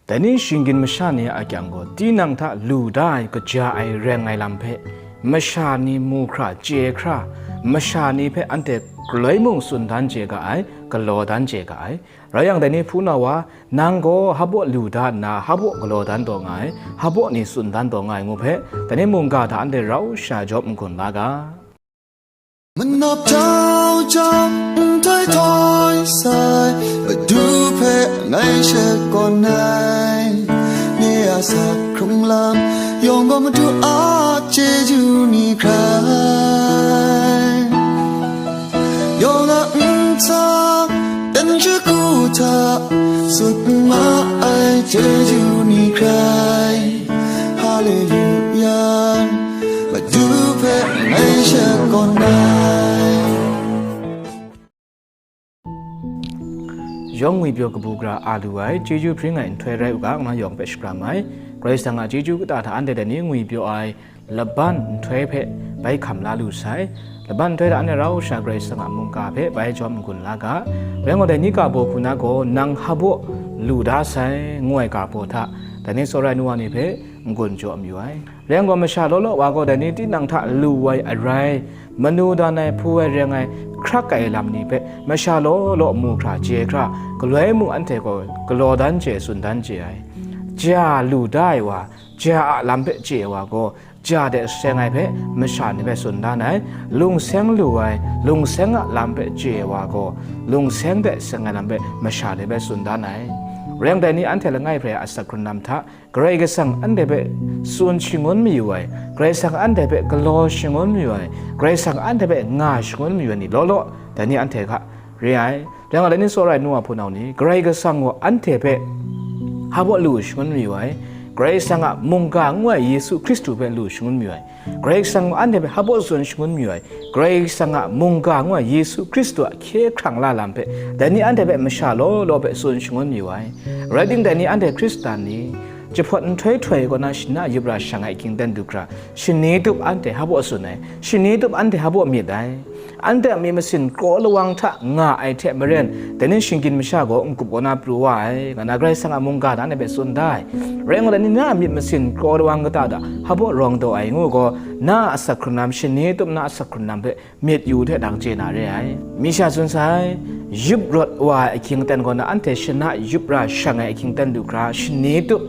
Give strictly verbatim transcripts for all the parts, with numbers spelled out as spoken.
Dai ni shinggyim masha ni a akyang gaw, tinang hta lu da ai kaja ai reng ai lam hpe, masha ni mu hkra, chye hkra, masha ni hpe anhte galoi mung tsun dan chye ga ai, galaw dan chye ga ai. Rai yang, dai ni hpunau wa, nang gaw hpaw lu da nna, hpaw galaw dan taw nga ai, hpaw ni tsun dan taw nga ai ngu hpe, dai ni mungga hta anhte rau sha jawm n-gun la ga. Manap jau jau, nhtoi htoi sai, Madu hpe ngai shakawn ai. Nye a sak hkrung lam yawng gaw Madu a chyeju ni hkrai. Yawng a ntsa, dan shagu hta, sut n ma ai chyeju ni hkrai. Haleluya, Madu hpe ngai shakawn ai. Yawng ngwipyaw kabu gara a lu ai, chyeju hpring ai nhtoi rai u ga, ngu na yawng hpe shakram ai. Karai Kasang a chyeju kata hta anhte dai ni ngwipyaw ai laban nhtoi hpe bai hkam la lu sai. Laban nhtoi hta anhte rau sha Karai Kasang a mungga hpe bai jawm n-gun la ga. Rai ngut ai, dai ni ga baw hku na gaw, nang hpaw lu da sai, ngu ai ga baw hta, dai ni tsawra ai nu wa ni hpe n-gun jaw mayu ai. Rai yang gaw, masha law law wa gaw, dai ni tinang hta lu ai arai, manu dan ai, hpu ai, reng ai, hkrak ai lam ni hpe masha law law mu hkra, chye hkra, galoi mung anhte gaw galaw dan chye, tsun dan chye ai. Ja lu da ai wa, ja a lam hpe chye ai wa gaw, ja de seng ai hpe masha ni hpe tsun dan ai. Lung seng lu ai, lung seng a lam hpe chye ai wa gaw, lung seng de seng ai lam hpe masha ni hpe tsun dan ai. Rai yang, dai ni anhte langai hpe a sak hkrun lam hta, Karai Kasang anhte hpe tsun shangun mayu ai, Karai Kasang anhte hpe galaw shangun mayu ai, Karai Kasang anhte hpe nga shangun mayu ai ni law law, dai ni anhte hka re ai. Rai nga, dai ni tsawra ai nu wa hpunau ni, Karai Kasang gaw anhte hpe hpaw lu shangun mayu ai, Karai Kasang a mungga ngu ai Yesu Hkristu hpe lu shangun mayu ai, Karai Kasang gaw anhte hpe hpaw tsun shangun mayu ai, Karai Kasang a mungga ngu ai Yesu Hkristu a hkye hkrang la lam hpe, dai ni anhte hpe masha law law hpe tsun shangun mayu ai. Rai tim, dai ni anhte Hkristan ni, jahpawt nhtoi htoi kaw na shana yup ra shang ai ahkying ten du hkra, shani tup anhte hpaw tsun ai, shani tup anhte hpaw myit ai. Anhte a myit masin kraw lawang hta nga ai hte maren, dai ni shinggyim masha gaw n-gup kaw na pru wa ai, nga na Karai Kasang a mungga hta anhte hpe tsun da ai. Rai ngut ai, dai ni na a myit masin kraw lawang kata hta hpaw rawng taw ai ngu gaw, na a sak hkrun lam, shani tup na a sak hkrun lam hpe myit yu hte dang chye na re ai. Mi sha tsun sai, yup rawt wa ai ahkying ten kaw na anhte shana yup ra shang ai ahkying ten du hkra, shani tup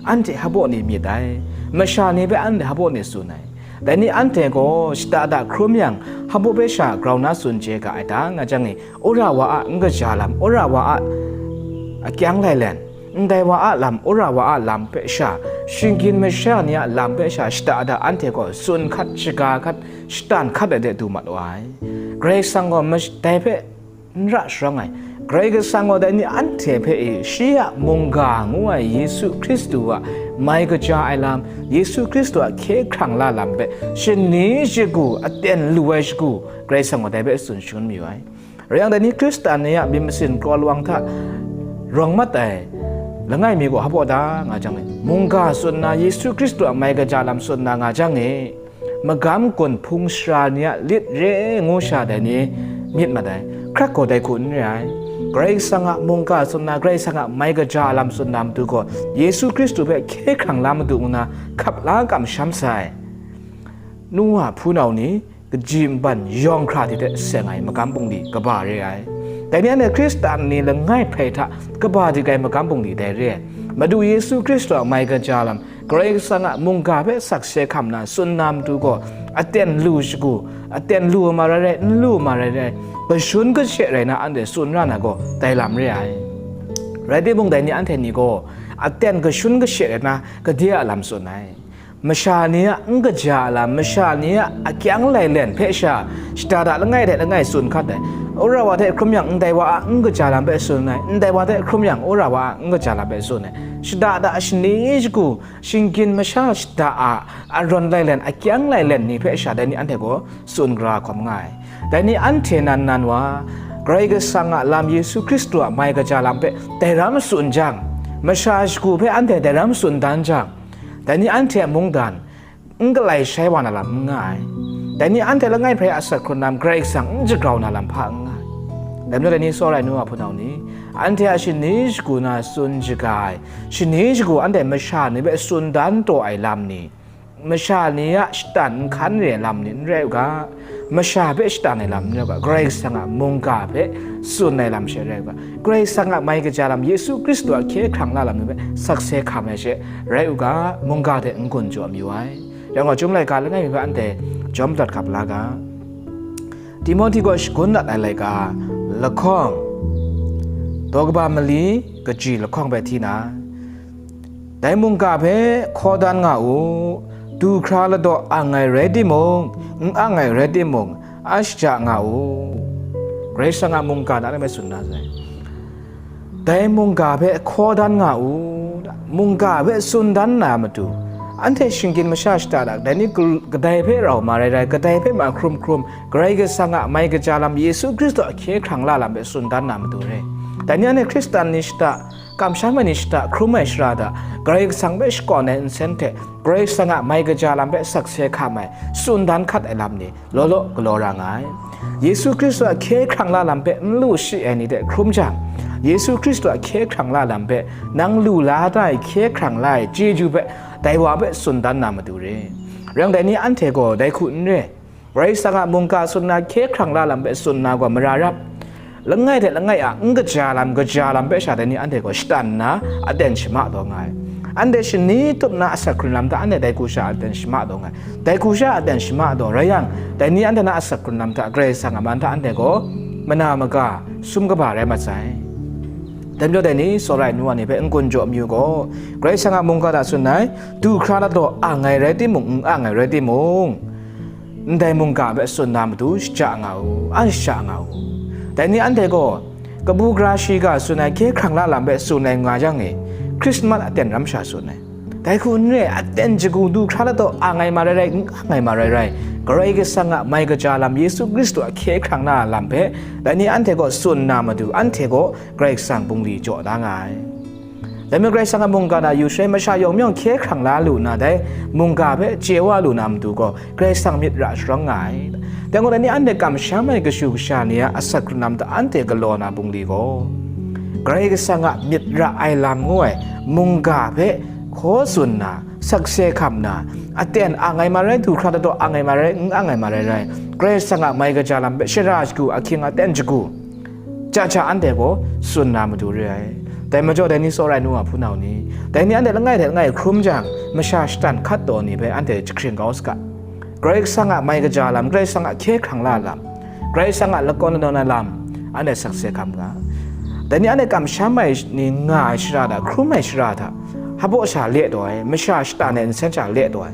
anhte hpaw ni myit ai, masha ni hpe anhte hpaw ni tsun ai. Dai ni anhte gaw shada da hkrum yang, hpaw hpe sha grau na tsun chye ga ai ta, nga jang e, wora wa a n kaja lam, wora wa a akyang lailen, ndai wa a lam, wora wa a lam hpe sha, shinggyim masha ni a lam hpe sha, shada da anhte gaw tsun hkat, shaga hkat, shatan hkat ai de du mat wa ai. Karai Kasang gaw mash-, dai hpe n ra sharawng ai. Karai Kasang gaw dai ni anhte hpe e, shi a mungga ngu ai Yesu Hkristu a mai kaja ai lam, Yesu Hkristu a hkye hkrang la lam hpe shani shagu, aten lu ai shagu, Karai Kasang gaw dai hpe tsun shangun mayu ai. Rai yang, dai ni Hkristan ni a myit masin kraw lawang hta rawng mat ai langai mi gaw hpaw da nga jang e, mungga tsun nna, Yesu Hkristu a mai kaja lam tsun na nga jang e, magam gun hpung sara ni a lit re ngu sha dai ni myit mat ai. Hkrak gaw dai hku n re ai. Karai Kasang a mungga tsun nna, Karai Kasang a mai kaja lam tsun na matu gaw, Yesu Hkristu hpe hkye hkrang la matu ngu na hkap la kamsham sai. Nu wa hpunau ni, kaji nban yawng hkra hte seng ai magam bungli kaba re ai. Dai ni anhte Hkristan ni langai hpe hta kaba dik ai magam bungli dai re ai. Madu Yesu Hkristu a mai kaja lam, Karai Kasang a mungga hpe sakse hkam na tsun na matu gaw, aten lu shagu, aten lu ma rai rai, n lu ma rai rai, kashun kashe rai na anhte tsun ra na gaw, dai lam re ai. Rai timung, dai ni anhte ni gaw aten kashun kashe rai na, gade a lam tsun ai. Masha ni a n kaja a lam, masha ni a akyang lailen hpe sha, shada da langai hte langai tsun hkat ai. Wora wa hte hkrum yang, ndai wa a n kaja lam hpe tsun ai, ndai wa hte hkrum yang, wora wa a n kaja lam hpe tsun ai. Shada da shani shagu, shinggyim masha shada a, arawn lailen, akyang lailen ni hpe sha, dai ni anhte gaw tsun gara hkawm nga ai. Dai ni anhte nan nan wa, Karai Kasang a lam, Yesu Hkristu a mai kaja lam hpe dai ram tsun jang, masha shagu hpe anhte dai ram tsun dan jang, dai ni anhte a mungdan n galai shai wa na lam n nga ai. Dai ni anhte langai hpe a asak hkrun lam Karai Kasang n jagrau na lam hpa n nga ai. Dai majaw, dai ni tsawra ai nu wa hpunau ni, Anhte a shani shagu na tsun shaga ai, shani shagu anhte masha ni hpe tsun dan taw ai lam ni, masha ni a shatan nhkan re ai lam ni n rai u ga, masha hpe shatan ai lam n rai u ga, Karai Kasang a mungga hpe tsun ai lam she rai u ga, Karai Kasang a mai kaja lam, Yesu Hkristu a hkye hkrang la lam ni hpe sakse hkam ai she rai u ga, mungga hte n-gun jaw mayu ai. Yang gaw, Chyum laika langai mi hpe anhte jawm dat hkap la ga. Timohti kaw shagun dat ai laika lahkawng, daw kaba mali kaji lahkawng hpe hti na, dai mungga hpe hkaw dan nga u, du hkra ladaw ang ai rai timung, n ang ai rai timung, a shaja nga u. Karai Kasang a mungga na hpe tsun na sai. Dai mungga hpe hkaw dan nga u, mungga hpe tsun dan na matu, anhte shinggyim masha shata dak, dai ni gal-, kadai hpe rau ma rai rai, kadai hpe ma hkrum hkrum, Karai Kasang a mai kaja lam, Yesu Hkristu a hkye hkrang la lam hpe tsun dan na matu re. Dai ni anhte Hkristan ni shata, kamsham ai ni shata, hkrum ai shara hta, Karai Kasang hpe shakawn ai nsen hte, Karai Kasang a mai kaja lam hpe sakse hkam ai, tsun dan hkat ai lam ni, law law galaw ra nga ai. Yesu Hkristu a hkye hkrang la lam hpe n lu shi ai ni hte hkrum jang, Yesu Hkristu a hkye hkrang la lam hpe nang lu la da ai hkye hkrang la ai chyeju hpe dai wa hpe tsun dan na matu re. Rai yang, dai ni anhte gaw dai hku n re. Karai Kasang a mungga tsun na hkye hkrang la lam hpe tsun na gaw mara rap. Langai hte langai a n kaja lam, kaja lam hpe sha dai ni anhte gaw shatan nna aten shama taw nga ai. Anhte shani tup na asak hkrun lam hta anhte dai hku sha aten shama taw nga ai. Dai hku sha aten shama taw rai yang, dai ni anhte na asak hkrun lam hta Karai Kasang a man hta anhte gaw mana maga, sum kaba rai mat sai. Dai majaw dai ni, tsawra ai nu wa ni hpe n-gun jaw mayu gaw, Karai Kasang a mungga hta tsun ai, du hkra ladaw ang ai rai timung, n ang ai rai timung, ndai mungga hpe tsun na matu shaja nga u, a shaja nga u. Dai ni anhte gaw, kabu gara shiga tsun ai hkye hkrang la lam hpe tsun ai nga yang e, Hkrismat aten ram sha tsun ai. Dai hku n re, aten shagu du hkra ladaw ang ai ma rai rai, n ang ai ma rai rai, Karai Kasang a mai kaja lam, Yesu Hkristu a hkye hkrang la lam hpe, dai ni anhte gaw tsun na matu, anhte gaw Karai Kasang bungli jaw da nga ai. Dai majaw Karai Kasang a mungga na yu shaloi masha yawng mayawng hkye hkrang la lu na, dai mungga hpe chye wa lu na matu gaw, Karai Kasang myit ra sharawng nga ai. Dai gaw, dai ni anhte kamsham ai kashu kasha ni a asak hkrun lam hta anhte galaw na bungli gaw, Karai Kasang a myit ra ai lam ngu ai mungga hpe hkaw tsun na, sakse hkam na, aten ang ai ma rai, du hkra ladaw ang ai ma rai, n ang ai ma rai rai, Karai Kasang a mai kaja lam hpe shara shagu, ahkying aten shagu, Cha cha anhte gaw tsun na matu re ai. Dai majaw dai ni tsawra ai nu wa hpunau ni, dai ni anhte langai hte langai hkrum jang, masha shatan hkat taw ni hpe anhte jahkring kau saga. Karai Kasang a mai kaja lam, Karai Kasang a hkye hkrang la lam, Karai Kasang a lakawn lanawn ai lam, anhte sakse hkam ga. Dai ni anhte kamsham ai ni nga ai shara hta, hkrum ai shara hta, hpaw sha le taw ai, masha shatan ai nsen sha le taw ai.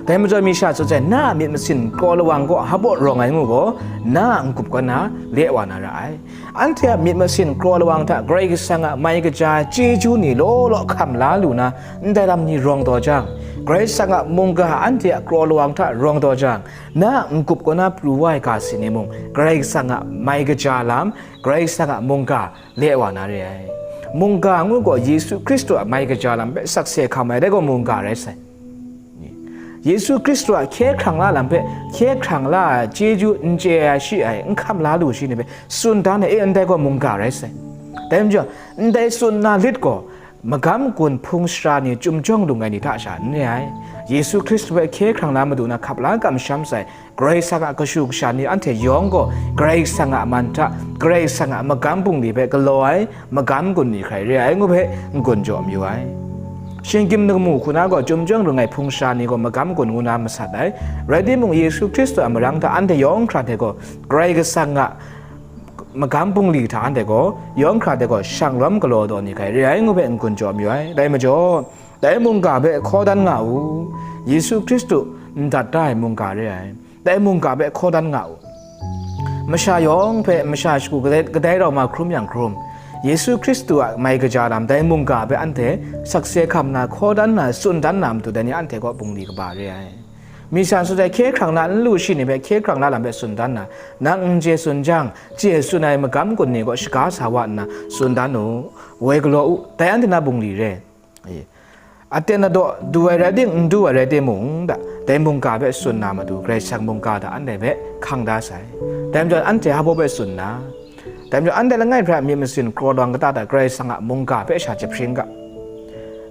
Dai majaw mi sha tsun sai, na a myit masin kraw lawang gaw hpaw rawng ai ngu gaw, na a n-gup kaw na le wa na ra ai. Anhte a myit masin kraw lawang hta Karai Kasang a mai kaja chyeju ni law law hkam la lu na, ndai lam ni rawng taw jang, Karai Kasang a mungga anhte a kraw lawang hta rawng taw jang, na a n-gup kaw na pru wa ai ga si ni mung, Karai Kasang a mai kaja lam, Karai Kasang a mungga le wa na re ai. Mungga ngu gaw Yesu Hkristu a mai kaja lam hpe sakse hkam ai, dai gaw mungga rai sai. Yesu Hkristu a hkye hkrang la lam hpe, hkye hkrang la ai chyeju n chye ai shi ai, n hkam la lu shi ni hpe tsun dan ai, e, ndai gaw mungga rai sai. Dai majaw, ndai tsun na lit gaw, magam gun hpung sara ni, chyum jawng lung ai ni hta sha n re ai. Yesu Hkristu hpe hkye hkrang la madu na hkap la kamsham sai, Karai Kasang a kashu kasha ni anhte yawng gaw Karai Kasang a man hta, Karai Kasang a magam bungli hpe galaw ai magam gun ni hkrai re ai ngu hpe n-gun jaw mayu ai. Shinggyim lamu hku na gaw chyum jawng lung ai hpung sara ni gaw magam gun ngu na masat ai. Rai timung, Yesu Hkristu a marang hta anhte yawng hkra hte gaw Karai Kasang a magam bungli hta anhte gaw yawng hkra hte gaw shang lawm galaw daw ni hkrai re ai ngu hpe n-gun jaw mayu ai. Dai majaw, dai mungga hpe hkaw dan nga u. Yesu Hkristu n dat da ai mungga re ai. Dai mungga hpe hkaw dan nga u. Masha yawng hpe masha shagu kadai, kadai rau ma hkrum yang hkrum, Yesu Hkristu a mai kaja lam dai mungga hpe anhte sakse hkam na, hkaw dan na, tsun dan na matu dai ni anhte kaw bungli kaba re ai. Mi sha n sut ai hkye hkrang na n lu shi ni hpe hkye hkrang na lam hpe tsun dan na, nang n chye tsun jang, chye tsun ai magam gun ni kaw shaga sa wa nna tsun dan u, woi galaw u, dai anhte na bungli re. Aten adaw du ai rai ting, n du ai rai timung, da, dai mungga hpe tsun na matu, Karai Kasang mungga hta anhte hpe hkang da sai. Dai majaw anhte hpa hpe tsun na, Dai majaw, anhte langai hpe a myit masin kraw lawang kata hta Karai Kasang a mungga hpe sha jahpring ga.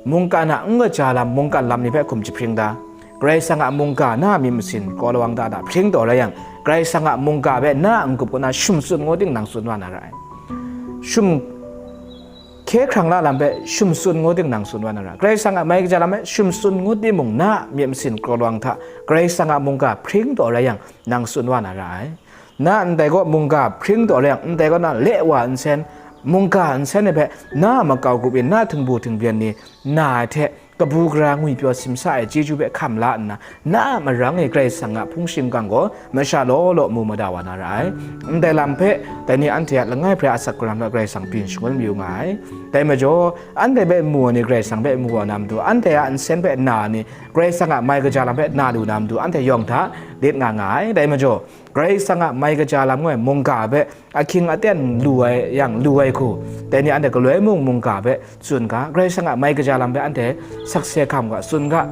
Mungkan a n kaja lam, mungkan lam ni hpe hkum jahpring da. Karai Kasang a mungga na a myit masin kraw lawang kata hta hpring taw rai yang, Karai Kasang a mungga hpe na a n-gup kaw na shum tsun ngu ting nang tsun wa na ra ai. Shum hkye hkrang la lam hpe shum tsun ngu ting nang tsun wa na ra. Karai Kasang a mai kaja lam hpe shum tsun ngu timung, na a myit masin kraw lawang hta Karai Kasang a mungga hpring taw rai yang, nang tsun wa na ra ai. Na ndai kaw mungga hpring taw rai yang, ndai kaw na le wa nsen, mungga nsen ai hpe na a makau grup e na htingbu htingbyen ni na ai hte kabu gara ngwipyaw simsa ai chyeju hpe hkam la nna, na a marang e Karai Kasang a hpung shingkang gaw masha law law mu mada wa na ra ai. Ndai lam hpe dai ni anhte a langai hpe a asak hkrung hta Karai Kasang byin shangun mayu nga ai. Dai majaw, anhte hpe mu ai ni Karai Kasang hpe mu wa na matu, anhte a nsen hpe na ai ni Karai Kasang a mai kaja lam hpe na lu na matu, anhte yawng hta lit nga nga ai. Dai majaw, Karai Kasang a mai kaja lam ngu ai mungga hpe ahkying aten lu ai yang lu ai hku, dai ni anhte galoi mung mungga hpe tsun ga, Karai Kasang a mai kaja lam hpe anhte sakse hkam ga, tsun ga.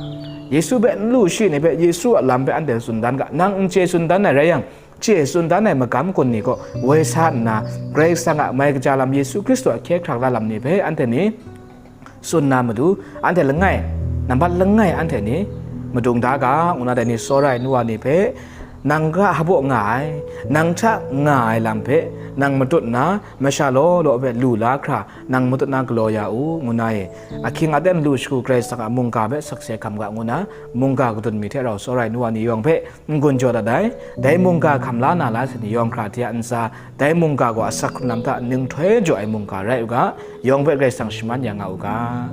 Yesu hpe n lu shi ni hpe Yesu a lam hpe anhte tsun dan ga, nang n chye tsun dan ai rai yang, chye tsun dan ai magam kun ni kaw woi sa nna, Karai Kasang a mai kaja lam, Yesu Hkristu a hkye hkrang la lam ni hpe anhte ni tsun na matu, anhte langai, nambat langai anhte ni madung da ga, ngu na dai ni tsawra ai nu wa ni hpe, nang hta hpaw nga ai, nang hta nga ai lam hpe nang matut nna, masha law law hpe lu la hkra, nang matut na galaw ya u, ngu na e, ahkying aten lu shagu Karai Kasang a mungga hpe sakse hkam ga, ngu na mungga kadun mi hte rau tsawra ai nu wa ni yawng hpe n-gun jaw dat ai. Dai mungga hkam la na la sai ni yawng hkra hte a ntsa, dai mungga gaw asak hkrung lam hta ning htoi jaw ai mungga rai u ga, yawng hpe Karai Kasang shaman ya nga u ga.